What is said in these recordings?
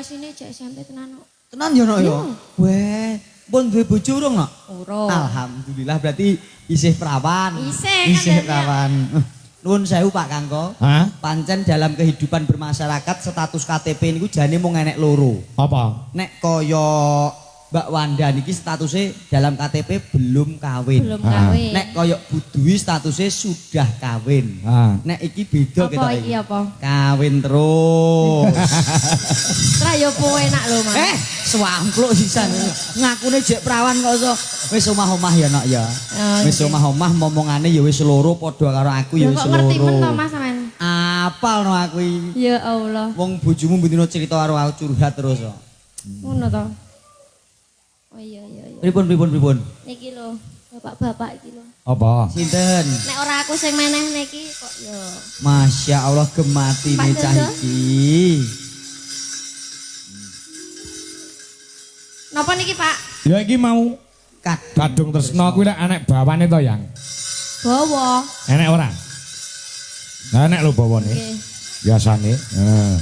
asine jek SMP tenan kok. Tenan ya, Nok ya? Weh, pun duwe bojo urung, Nok? Urung. Alhamdulillah berarti isih perawan. Isih, kan Isih jadinya. perawan. Nuwun sewu Pak Kangko. Hah? Pancen dalam kehidupan bermasyarakat status KTP niku jane mung enek loro. Apa? Nek kaya Mbak Wanda niki statusnya dalam KTP belum kawin. Belum kawin. Nek kaya Bu Dwi statusnya sudah kawin. Ah. Nek iki beda Apa kita iki apa? Kawin terus. Tra yo po enak lho, Mas. Swampluk sisan. Ngakune jek perawan kok iso. Wis omah-omah ya, Nok ya. Oh, Wis nggih. omah-omah momongane ya wis loro padha karo aku ya Lho, wis kok ngerti men to loro. Mas sampean? Apal no aku iki. Ya Allah. Wong bojomu bendina cerita karo aku curhat terus kok. Ngono to. Oh iya iya iya. Pripun pripun pripun? Niki lho, bapak-bapak iki lho. Apa? Sinten? Nek ora aku sing meneh niki kok ya. Masya Allah gematine Pak cah Dodo. iki. Napa niki, Pak? Ya iki mau Kadung Kadung Tresno kuwi lek enek bawane to, Yang? Bawa. Enek ora? Nah, enek lho bawane. Nggih. Biasane. Heeh.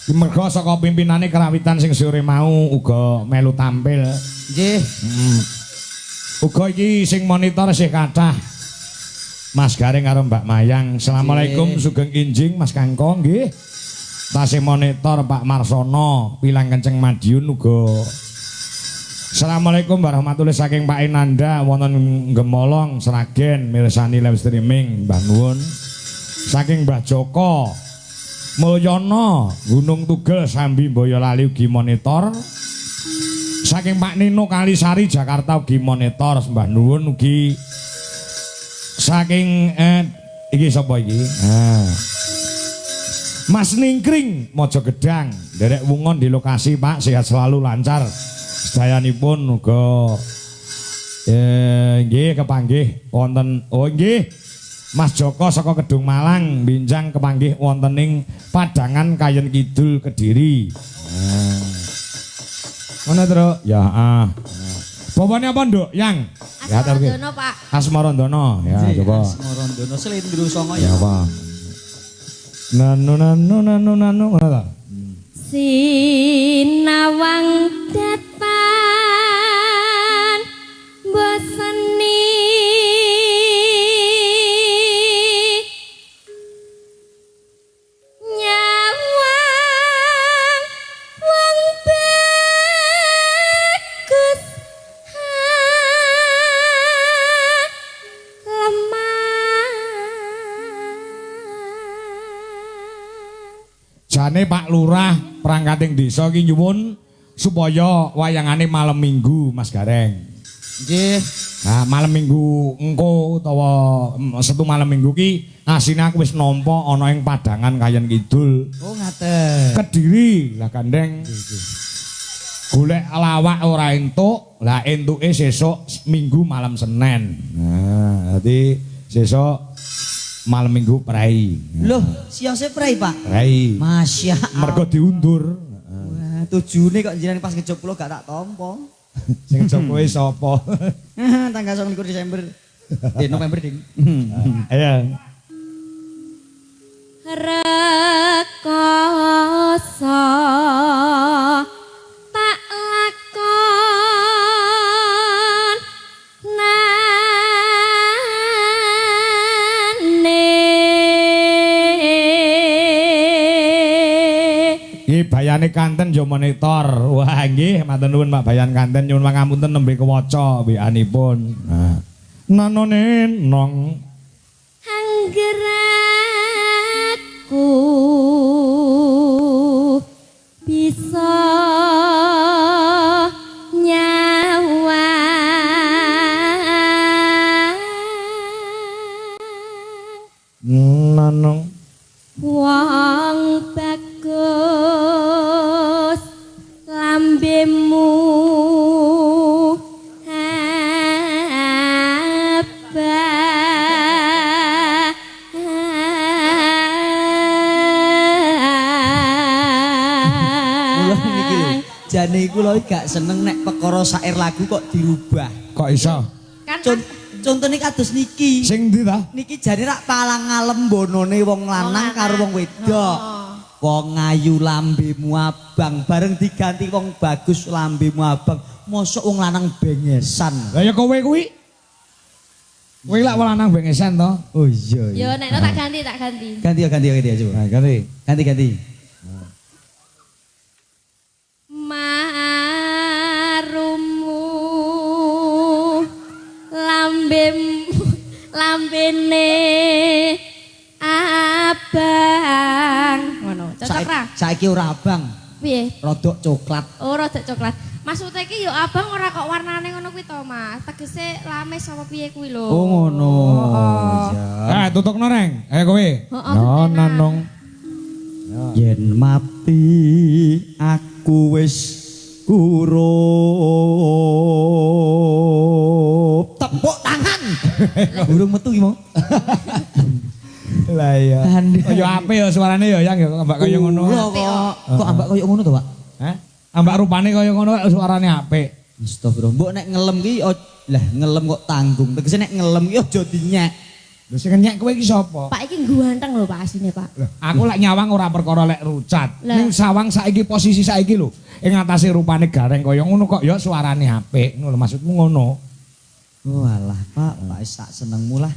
Iki mergo saka pimpinane karawitan sing sore mau uga melu tampil. Nggih. Heeh. Uga iki sing monitor sih kathah. Mas Gareng karo Mbak Mayang. Assalamualaikum Nggih. sugeng injing Mas Kangko nggih. Tasih monitor Pak Marsono, Pilang Kenceng Madiun uga. Assalamualaikum warahmatullahi saking Pak Inanda wonten Gemolong Sragen mirsani live streaming Mbah nuwun. Saking Mbah Joko Mulyono Gunung Tugel Sambi Boyolali ugi monitor. Saking Pak Nino Kalisari Jakarta ugi monitor Mbah nuwun ugi. Saking iki sapa iki? Ah. Mas Ningkring Mojo Gedang nderek wungon di lokasi Pak, sehat selalu lancar sedayanipun uga nggih kepanggih wonten oh nggih Mas Joko saka Kedung Malang binjang kepanggih wonten ing Padangan Kayen Kidul Kediri. Nah. Ngono Truk? Ya ah. Bawane apa Nduk? Yang. Ya, terus. Asmarandono, Pak. Asmarandono ya Nggih, coba. Asmarandono Slendro Songo Ya ya. apa? Nanu nanu nanu nanu ngono ta? Sinawang datan boseni nyawang wong bagus lemah. Jane Pak Lurah perangkating desa iki nyuwun supaya wayangane malam Minggu Mas Gareng. Nggih. Nah, malam Minggu engko utawa setu malam Minggu ki asine aku wis nampa ana ing Padangan Kayen Kidul. Oh ngaten. Kediri lah gandeng. Golek lawak ora entuk, lah entuke sesuk Minggu malam Senin. Nah, dadi sesuk malam Minggu prei. Loh, siose prei, Pak. Prei. Masya Allah. Mergo diundur. Wah, tujune kok jenengan pas ngejok kula gak tak tampa. Sing ngejok kowe sapa? Tanggal 29 Desember. November ding. Iya. Rekoso tak lakon nane. Iki bayane kanten yo monitor. Wah nggih, matur nuwun Pak Bayan kanten nyuwun pangapunten nembe kewaca WA-nipun. Nah. Nanone nong Angger aku bisa nyawang nanong wong bagus lambemu Kula niki lho. abang. Jane kula iki gak seneng nek perkara syair lagu kok dirubah. Kok iso? Kan Contone kados niki. Sing ndi ta? Niki jane rak palang ngalem bonone wong lanang karo wong wedok. Heeh. Wong ayu lambemu abang bareng diganti wong bagus lambemu abang. Mosok wong lanang bengesan. Lah ya kowe kuwi. Kowe lak wong lanang bengesan to. Oh iya. Yo nek no tak ganti, tak ganti. Ganti ya, ganti ya, ganti ya coba. Nah, ganti. Ganti ganti. Marumu lambem lambene abang. Ngono, cocok ra? Saiki ora abang, Piye? rodok coklat. Oh, rada coklat. Maksudnya iki yo abang ora kok warnane ngono kuwi to, Mas. Tegese lames apa piye kuwi lho. Oh ngono. Heeh. Iya. Eh, tutukno Reng. Ayo kowe. Heeh, Yo tenan. nanung. Yen mati aku wis kurup. Tepuk tangan. Burung metu ki mau. Lah iya. Oh, ya apik ya suarane ya yang ya ambak kaya ngono. Lho kok kok ambak kaya ngono to, Pak? Hah? Ambak rupane kaya ngono suarane apik. Astagfirullah. Mbok nek ngelem ki lah ngelem kok tanggung. Tegese nek ngelem ki aja dinyek. Lho sing ngenyek kowe iki sapa? Pak iki ganteng lho Pak asline, Pak. Lho, aku lek nyawang ora perkara lek rucat. Lah. Ning sawang saiki posisi saiki lho, ing atase rupane gareng kaya ngono kok ya suarane apik. Ngono lho maksudmu ngono. Oh alah, Pak, Pak sak senengmu lah.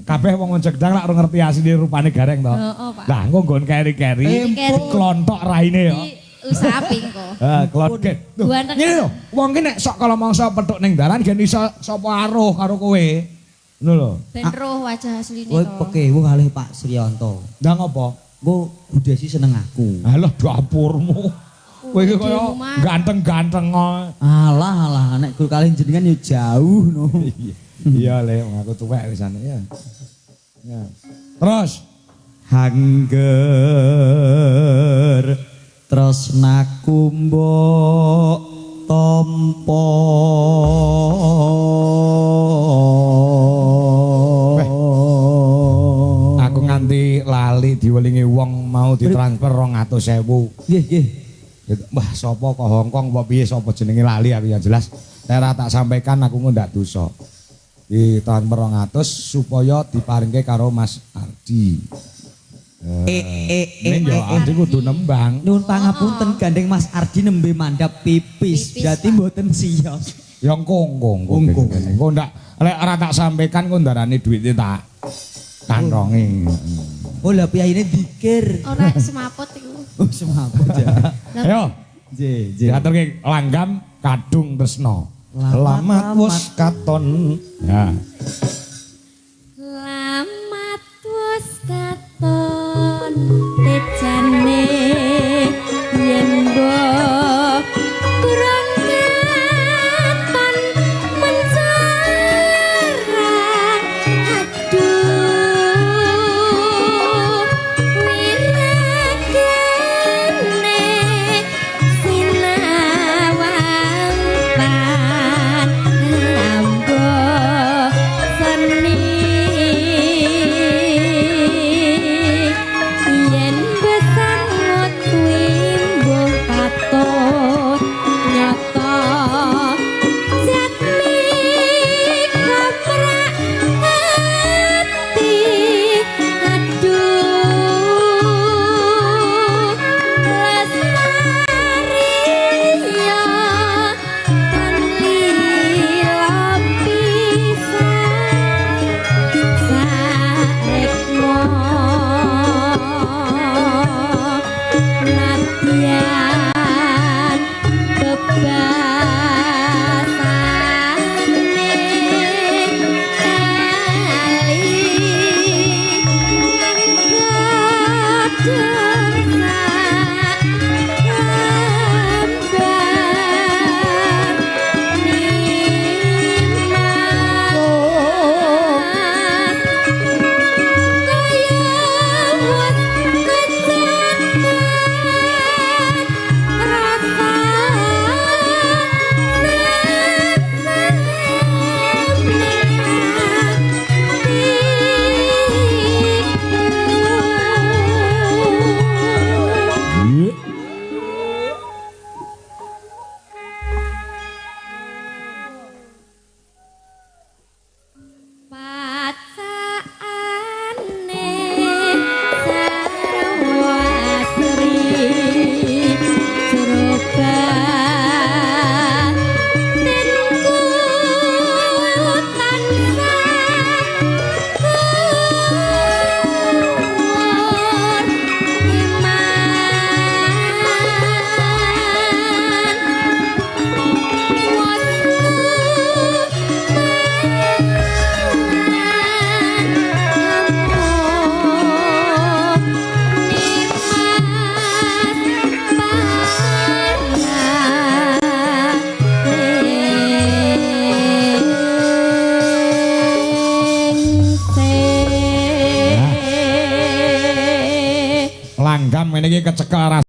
Kabeh wong Cegdang lak ora ngerti asline rupane gareng to. Heeh, Pak. Lah engko nggon keri-keri, klontok raine ya. Usapi engko. Ha, klonket. Tuh, Ganteng. ngene lho, wong ki nek sok kala mangsa petuk ning dalan gen iso sapa aruh karo kowe. Ngono lho. Ben roh wajah asline Kowe to. pekewu kalih Pak Suryanto. Ndang apa? Engko Bu Desi seneng aku. Alah dapurmu. Kowe iki kaya ganteng-ganteng kok. Alah alah nek guru kalih jenengan ya jauh no. Iya le, wong aku tuwek wisane ya. Ya. Terus Hangger tresnaku mbok tampa. Aku nganti lali diwelingi wong mau ditransfer 200.000. Nggih nggih. Gitu. Wah, sapa kok Hongkong apa piye sapa jenenge lali aku yang jelas. Nek ora tak sampaikan aku ndak dosa. Ditransfer 200 supaya diparingke karo Mas Ardi. Ning yo Ardi kudu nembang. Nyuwun pangapunten gandeng Mas Ardi nembe mandhap pipis. Pipis, Berarti Pak. mboten siyos. Ya engko engko engko. Engko. Engko ndak lek ora tak sampaikan engko ndarani duwite tak kantongi. Oh lah piyayine dikir. Ora semaput iku. Oh semaput ya. Ayo, Nggih, nggih. diaturke langgam kadung tresno. Lamat Lamat wis katon. Ya. Lamat wis katon tejane yen mbok kurang katon mencerang aduh wiragane sinawang tan ambo Semene iki kecekel.